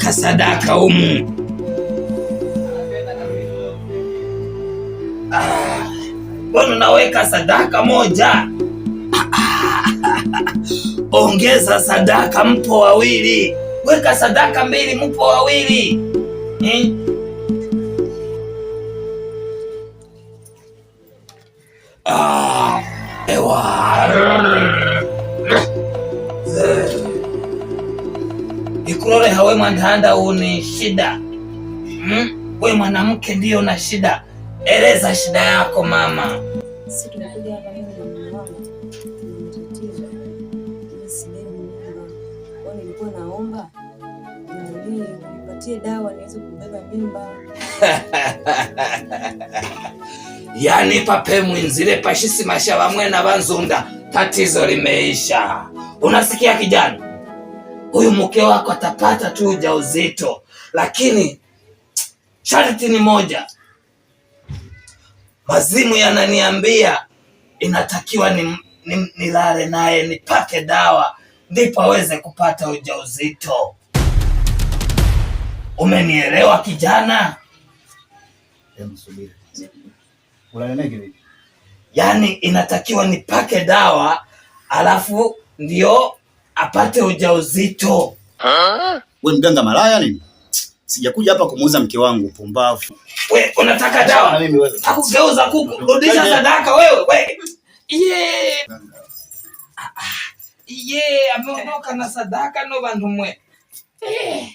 Weka sadaka humu. Ah, mbona unaweka sadaka moja? Ongeza sadaka, mpo wawili. Weka sadaka mbili, mpo wawili eh? Ah, ewa. Ikulole hawe mwandanda uni shida hmm? We mwanamke ndiyo na shida, eleza shida yako mama. Sisi tumekuja hapa mimi na mume wangu tuna matatizo. Mimi sielewi mimba. Kwa hiyo nilikuwa naomba nipatie dawa niweze kubeba mimba. Yani pape mwinzile pashisimasha vamwe na vanzunda, tatizo limeisha. Unasikia kijana, huyu mke wako atapata tu ujauzito, lakini sharti ni moja. Mazimu yananiambia inatakiwa nilale naye nipake dawa ndipo aweze kupata ujauzito. Umenielewa kijana? Hebu subiri. Ulale naye kivipi? Yaani inatakiwa nipake dawa alafu ndio apate ujauzito. We mganga malaya nini? Sijakuja hapa kumuuza mke wangu, pumbavu. We unataka Na dawa? mimi wewe. Akugeuza kuku, rudisha sadaka wewe. We. Ye. Ye, ameondoka na sadaka no bantu mwe. Eh.